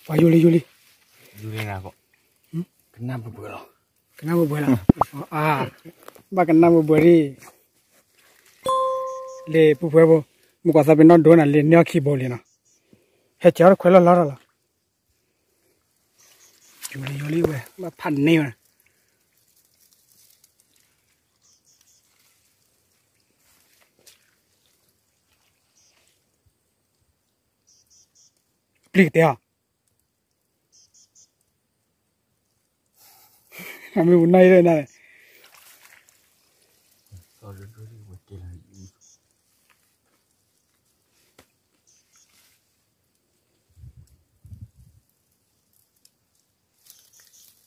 ပှၤယိၤလံယိၤလံ, ယိၤလံနၤ, ကနၣ်ပှဲၤပှဲၤလီၤ, ကနၣ်ပှဲၤပှဲၤလီၤ, အါ, ဘၣ်ကနၣ်ပှဲၤပှဲၤဒံး, လံပူၤပှဲၤဖိ, မုၢ်ကီၢ်သးပ့ၤနီၣ်ဒိနၤလံ န့ၢ်အီၣ်ခံဘိလံနီၤ, ဟဲကၢထီၣ်ခွဲးလီၢ်လီၢ်လီၤ, ယိၤလံယိၤလံဝဲ ဘၣ်ဖးန့ၢ်ဝဲ ပျံၤကတဲဧါ, အမ့ၢ်ပူၤနၢ်အံၤဒၣ်နၤ,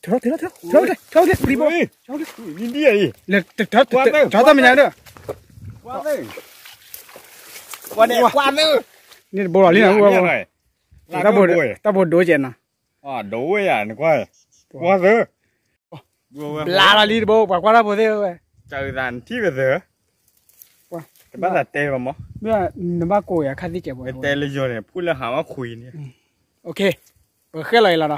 ထုးထီၣ်ထုးထီၣ်ထုးထီၣ်ထုးထီၣ်, ပျံၤဘိ, ထုးထီၣ်, ထုးထီၣ်မ့ၢ်ညါဒီး, ကွၢ်သ့, ကွၢ်သ့, န့ၣ်တဘိလီၤလံနီၤ, တၢ်ဘိဒိကဲနီၤ, ဒိဝဲယၤနကွၢ်, ကွၢ်သ့, ဘျါလီၤလံတဘိ ပှၤကွၢ်တၢ်ဖိသ့ၣ်ဝဲ, တၢ်အုးသးနထံၣ်ဝဲသ့, တဘၣ်သးတဲဘၣ်မး, နဘၣ်ကိးယၤခါသ့ၣ်ကဲးပှၤ, တဲလၢယိၤန့ၣ် ဖူၣ်လၢဟးမးခွံန့ၣ်, ပဃဲလီၤအံၤလီၤနီၤ,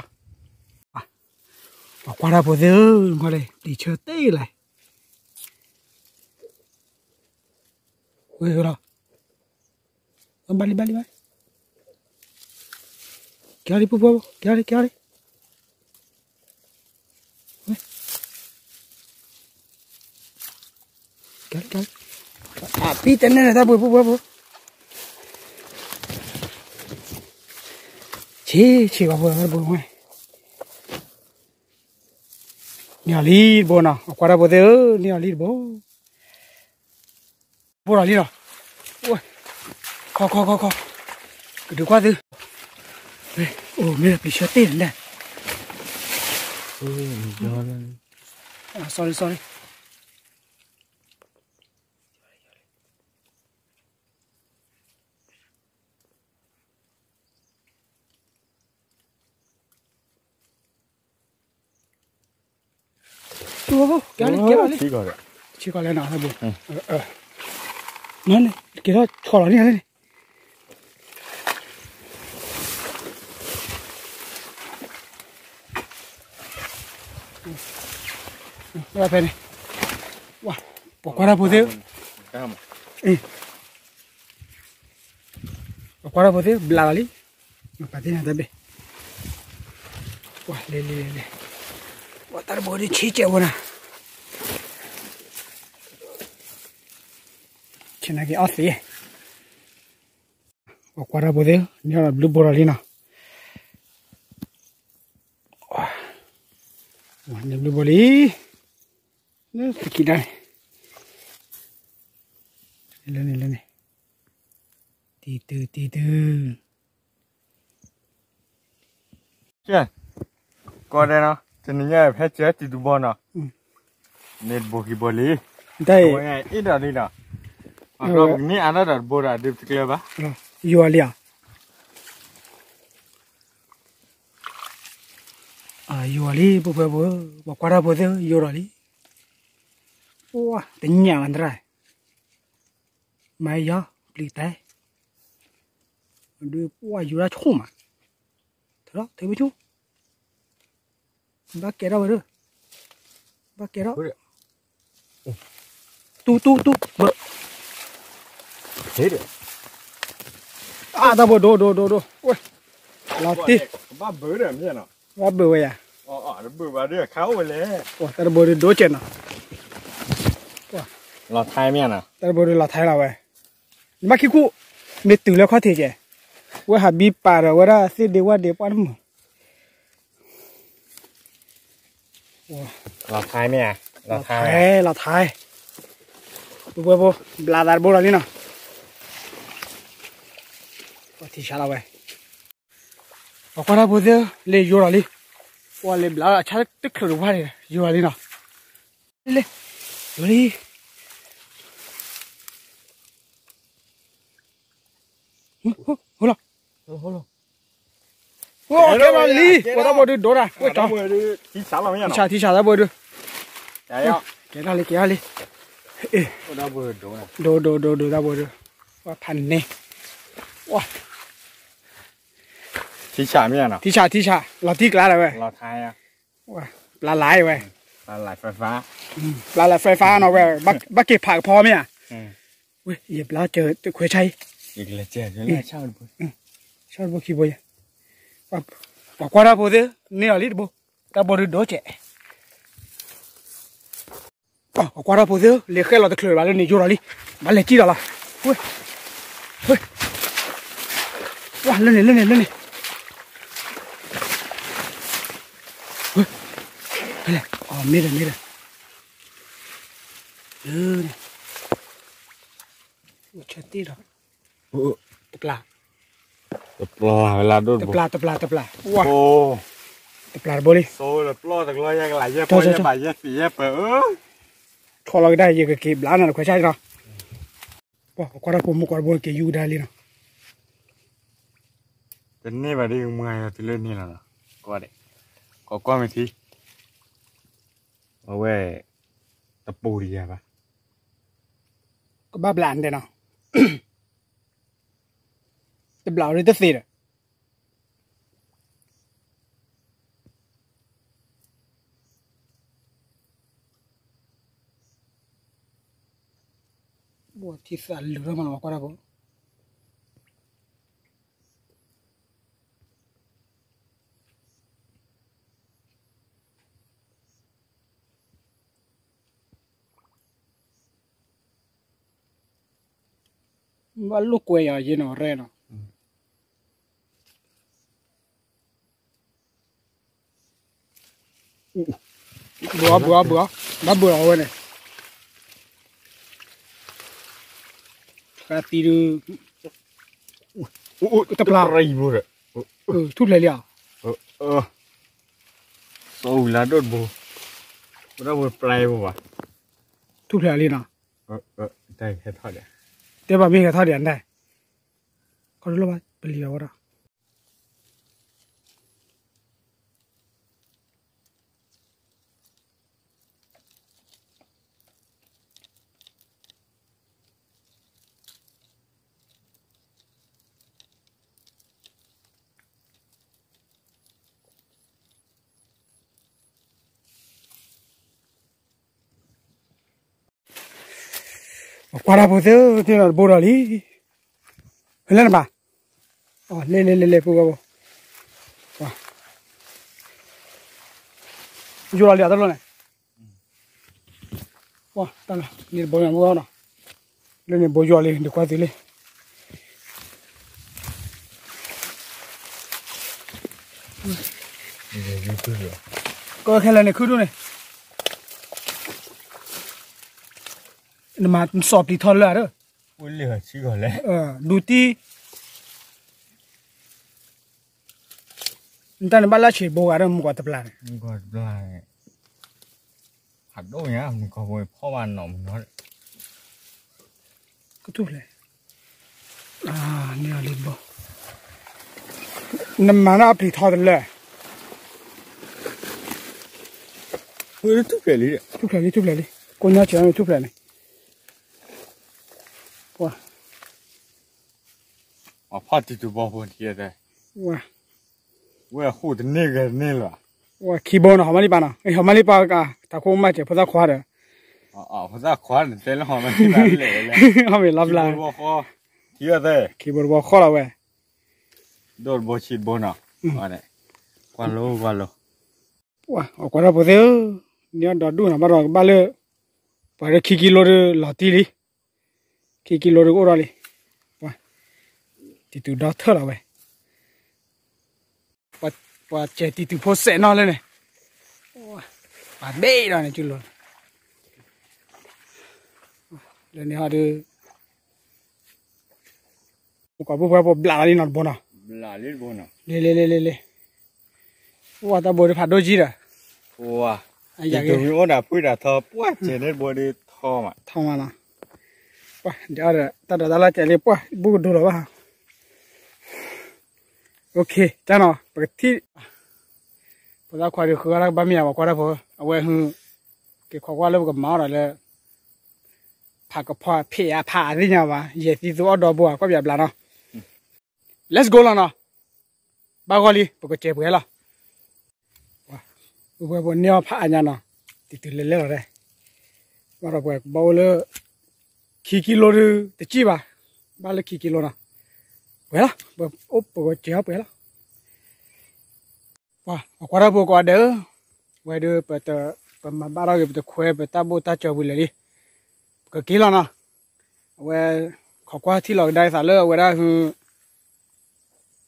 ပှၤကွၢ်တၢ်ဖိသ့ၣ်ဧၢ, နကွၢ်လၢ ပျံၤဆၢသ့ၣ်လၢ ဝဲလီၤ, ဘၣ်လံဘၣ်လံဘၣ်, ကဲလံပူၤပှဲၤဖိ, ကဲလံ ကဲလံ, ကဲလံ ကဲလံ, အပံတနဲၣ်န့ၣ် တၢ်ပူၤပှဲၤဖိ, ဆံးဆံးဂီၤဖိ တၢ်ပူၤပှဲၤ, န့ၢ်အီၤလံတဘိနီၤ, အကွၢ်တၢ်ဖိသ့ၣ်ဧၢ, န့ၢ်အီၤလံတဘိ ဘိလီၤလံလီၤ, ခီခီခီခီ, ကဒုးကွၢ်သု, အိၣ်မ့ၢ်ပျံၤဆၢသ့ၣ်န့ၣ်, sorry sorry, ကဲလံ ကဲလံ, ဆံးကီးလဲၣ်နီၤ, မ့ၢ်န့ၣ် ကဲထီၣ်ဆီလီၤန့ၣ်လၢန့ၣ်, ဖဲန့ၣ်, ပှၤကွၢ်တၢ်ဖိသ့ၣ်, ပှၤကွၢ်တၢ်ဖိသ့ၣ် ဘျးလီၤလံ, ပာ်သ့ၣ်ညါတဘ့ၣ်, လဲၤလဲၤလဲၤလဲၤ, ပှၤတၢ်တဘိဒ်ဆံးကဲးဝဲနၤ, ဆ့ၣ်နီၤက့ၤအီၣ်သ့, ပှၤကွၢ်တၢ်ဖိသ့ၣ် န့ၢ်အီၤဘျုးဘိလီၤလံနီၤ, န့ၢ်ဘျုးဘိလံ, လၢတကံဒၣ်န့ၣ်, လၢန့ၣ်လၢန့ၣ်, တံၤတုၤတံၤတုၤ ကဲ, ကီဒဲနီၤ, တနံၤညါဖဲကဲတံၤတုၤဘီနီၤ, န့ၢ်တဘိခံဘိလံ, အ့ၣ်ဒိးလံနီၤ, ပကန့ၢ်အါထီၣ်ဒီးတဘိဒီးဒုးတကျၢၤဘၣ်, ယိၤလံဧါ, ယိၤလံ ပှၤကွၢ်တၢ်ဖိသ့ၣ် ယိၤဒီးလံ, ပှၤတညၣ်လီၤတရၣ်, မၤယီၤ ပျံၤတဲ, ဒုးပှၤယူၤတၢ်ဆိၣ်မး, ထီၣ်ထီၣ်ဝဲဆိၣ်, ဘၣ်ကဲထီၣ်ဝဲဒၣ်, ဘၣ်ကဲထီၣ်, တူၢ်တူၢ်တူၢ်, ဘၣ်, အါ တၢ်ဘိဒိဒိဒိဒိ, ဝဲ, လီၤတံၢ်, ဘၣ်ဘၢဝဲယၤ, တၢ်တဘိဒိဒိကဲနီၤ, လီၤထဲမ့ၢ်နီၤ, တၢ်တဘိဒိလီၤထဲလီၤဝဲ, နဘၣ်ခံကူၣ်, မ့ၢ်တုၤလၢခီၣ်ထံးကဲ, ဝဲဟးဘံပာ်ဒီးဝဲဒၣ်သ့ၣ်ဒ့ဝၣ်ဒ့ပှၢ်တမုာ် လီၤထဲမ့ၢ်ဧါ, လီၤထဲ, လီၤထဲ, ပဝဲဖိ ဘျးသးတဘိလီၤလံနီၤ, ပှၤထံၣ်ဆါလီၤဝဲ, ပှၤကွၢ်တၢ်ဖိသ့ၣ် လၢယိၤလီၤလံ, ပှၤလဲၤဘျးအဆၣ်တချုးတဝါန့ၣ် ယိၤလီၤလံနီၤ, လၢ, ယိၤလံ, ဟိလီၤ အိၣ်ကဲလီၤလံ, ပှၤတၢ်ဘိဒုဒိတၢ်, အိၣ်ကၠီ, ထံဆးလီၤမ့ၢ်နီၤ, ထံဆး ထံဆးတၢ်ဘိဒု, ကဲထီၣ်လံ ကဲထီၣ်လံ, ဒိဒိဒိဒိတၢ်ဘိဒု, ပှၤဖးန့ၢ်, ဝါ, ထံဆးမ့ၢ်ဧါနီၤ, ထံဆး ထံဆး လီၤတံၢ်ကျါလၢဝဲ, လီၤထါ, ပျၢ်လၢဝဲ, ပျၢ်လၢ ไฟฟ้า, ပျၢ်လၢ ไฟฟ้า နီၤဝဲ, ဘၣ်က့ၤဖးကဖီမ့ၢ်ဧါ, ဝဲ ယပျၢ်စၢၤခွဲးဆါအံၤ, ဆၣ်တဘိခံဘိ, ပှၤကွၢ်တၢ်ဖိသ့ၣ်, န့ၢ်အီၤလံတဘိ, တၢ်ဘိဒုးဒိၣ်ကဲး ကွၢ်တၢ်ဖိသ့ၣ်ဧၢ, လဲၤဃဲလီၤတချုးဘၣ်လၢန့ၣ်ယိဒီးလံ, ဘၣ်လဲၤစံၣ်ဒီးလီၤ, ဝဲ, ဝဲ, ဝဲ, လၢန့ၣ် လၢန့ၣ် လၢန့ၣ်, ဝဲ, ဖဲလဲၣ်, အမ့ၢ်ဒီး မ့ၢ်ဒီး, လၢန့ၣ်, ဆၢတ့ၢ်ဒီး, တပျၢ် တပျၢ်ဝဲလၢဒိၣ်တဘိ, တပျၢ် တပျၢ် တပျၢ်, ဝဲ, တပျၢ်တဘိလံ, ဆီလီၤကဒါ ယကက့ၤဘျါနၤတခွဲးဆၣ်နီၤ, ပှၤကွၢ်တၢ်ဖိမုၣ်ကွၢ်တဘိက့ၤယူကဒါလံနီၤ, တန့ၢ်ဘၣ်ဒ်ကမၤယၤတုၤလၢန့ၣ်လီၤနီၤ, ကွၢ်ဒဲး, ကကွၢ်မ့ၢ်ထံ, အဝဲ, တပူၤဒံးယၤဘၣ် ကဘၣ်ဘျးနတဲနီၤ, တဘျးအီၤဒ်တသ့ဒီး, ဘိထံသးလုာ်ထီၣ်မးလီၤ ကွၢ်တၢ်ဖိ ဘၣ်လိာ်ကွဲယၤယဲနီၤ ရဲနီၤ, ဘုအီ ဘုအီ ဘုအီ ဘၣ်ဘုအီဝဲန့ၣ်, ဃာသံဒုး, တပျၢ်, ထူၣ်ဖျဲးလံဧါ, စီၤဝံၤလါဒိၣ်တဘိ, ပဒၣ်ဝဲပျဲဘိဘၣ်, ထူၣ်ဖျဲးလံနီၤ, တဲဘၣ်မ့ၢ်ဟဲထီၣ်ဒံးအနၢ်, ခီဒိၣ်လီၤဘၣ် ပလံၤလီၤဝဲဒီး ကွၢ်တၢ်ဖိသ့ၣ် သ့ၣ်နီၤတဘိဒီးလံ, ဖဲလဲၣ်နဘၣ်, လဲၤလဲၤလဲၤလဲၤ ပူၤဂီၢ်ဘိ, ယိလီၤလံအတလိၣ်န့ၣ်, ပှၤတၢ်လီၤန့ၣ်တဘိန့ၣ်မ့ၢ်နီၤ, လၢန့ၣ်ဘိယိလံ ဒုးကွၢ်သုလံ ကခဲလၢာ်န့ၣ် ခုဒိၣ်န့ၣ်, နမၤစီၤပျံၤထီၣ်လၢာ်ဒီး, ဒူတံၢ်, နတၢ်န့ၣ်ဘၣ်လၢဆံးဘိဂၤဒီး မုၢ်ကီးတပျၢ်န့ၣ်, ဖးဒိၣ်ညါ မုၢ်ကီးဘိဖီၣ်ဘၣ်နီၢ်မုၢ်နီၢ်, ကထူၣ်ဖျဲး, န့ၢ်အီၤလံတဘိ, နမၤန့ၢ်အပျံၤထီၣ်တလၢာ်, ထူၣ်ဖျဲးလံ ထူၣ်ဖျဲးလံ ကိးညါစၢၤန့ၣ်ထူၣ်ဖျဲးန့ၣ်, ပှၤ အဖီၣ်တံၤတူၤဘီဖိတံၤ, ဝဲဃိတန့ၢ်ဂဲၤတန့ၢ်လၢၤ, ဝဲခံဘိနီၤ ဟီၣ်မးလံပၢ်နီၤ ဟီၣ်မးလံပၢ်က, တၢ်ခိၣ်မးစဲးဖိသၣ်ခွါဒီး, ဖိသၣ်ခွါတဲလၢဟီၣ်မးလံပၢ်လဲၣ်လဲၣ်, ဟီၣ်မးလံပၢ်, ခံဘိတဘီဃီလီၤဝဲ, ဒိၣ်တဘီဆံးတဘိနီၤ, ကွၢ်လိကွၢ်လိ, ကွၢ်တၢ်ဖိသ့ၣ်ဧၢ, န့ၢ်အီၤဒီဒူၣ်နီၤ ဘၣ်ဒီးကဘၣ်လၢ, ပှၤလၢခံကံလိဒုးလီၤတံၢ်လံ, ခံကံလိဒုးကအိၣ်ဒီးလံ, ပှၤ, တံၤတူၤဒီထၢၣ်လီၤဝဲ, ပှၤစဲးတံၤတူၤဖိစဲးနီၤလၢန့ၣ်, ပှၤဘ့ၣ်ဒီးန့ၣ်ကလိၤ, လၢန့ၣ်ဟီဒုး မုၢ်ကီးဘိပှၤဖိဘျးလီၤလံနီၤတဘိနီၤ, လ့လ့လ့လ့လ့, ပှၤတၢ်ဘိဒုးဖးဒိၣ်ကံဒီး, ယကမ့ၢ်အိၣ်ဒၣ်ဖုဒၣ်ထီ ပှၤစဲးန့ၣ်တဘိဒုးထီမး, ထီမးနီၤ, ပှၤဒီးတၢ်ဒိးတၢ်လၢစဲးလံ ပှၤဘူၣ်ကဒိလီၤဘၣ်, တၢ်နီၤ ပကထံၣ် ဖိသၣ်ခွါဒုးဃုအီၣ်တၢ်ကဘၣ်မ့ၢ်ဧါ ပှၤကွၢ်တၢ်ဖိ, အဝဲဟု, က့ၤခိးကွၢ်လၢပကမၤအီၣ်ဒီးလၢ, ဖးကဖီဖ့းအဖးအသ့ၣ်ညါဘၣ် ယဲၢ်သံသိအီၣ်ဒီဘိဧါ ကွၢ်ပၠးဘျးနီၤ, Let's go လီၤနီၤ, ဘၣ်ဂီၢ်လံ ပကစဲးပှဲၤလီၤ. ပဝဲပန့ၢ်အီၣ်ဖးအါညါနီၤ, တတုၤလဲၤလဲၣ်လီၤဒဲး, ဘၣ်ဒီးပှၤကဘၣ်အိၣ်လၢ ခံကံလိဒုးတစံၣ်ဘၣ်, ဘၣ်လၢခံကံလိနီၤ, ပှဲၤလီၤ, ပအိၣ်ပကစဲးအီၣ်ပှဲၤလီၤ. ပှၤကွၢ်တၢ်ဖိကိးဂၤဒဲးဧၢ, ဝဲဒုး ပမၤဘၣ်ထီၣ်က့ၤ ပတခွဲ ပတၢ်ဘိၣ်တၢ်စၢၤဝံၤလၢာ်လံ, ပကက့ၤလီၤနီၤ. အဝဲ ခိးကွၢ်ထံၣ်လီၤကဒါအသးလၢအဝဲဒၣ်ဟု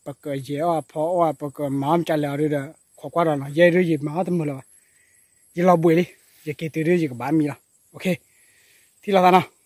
ပကယဲၤအီၣ်အဖီအီၣ် ပကမၤအီၣ်မတၤလဲၣ်အီၤဒုးဒီး ခိးကွၢ်ဒီးနီၤ, ယဲဒုးယမၤအီၣ်တမုာ်လၢၤဘၣ်, ယလီၤဘှံးလံ, ယက့ၤတုၤဒုးယကဘၣ်မံလီၤ. ထံၣ်လိာ်သးနီၤ.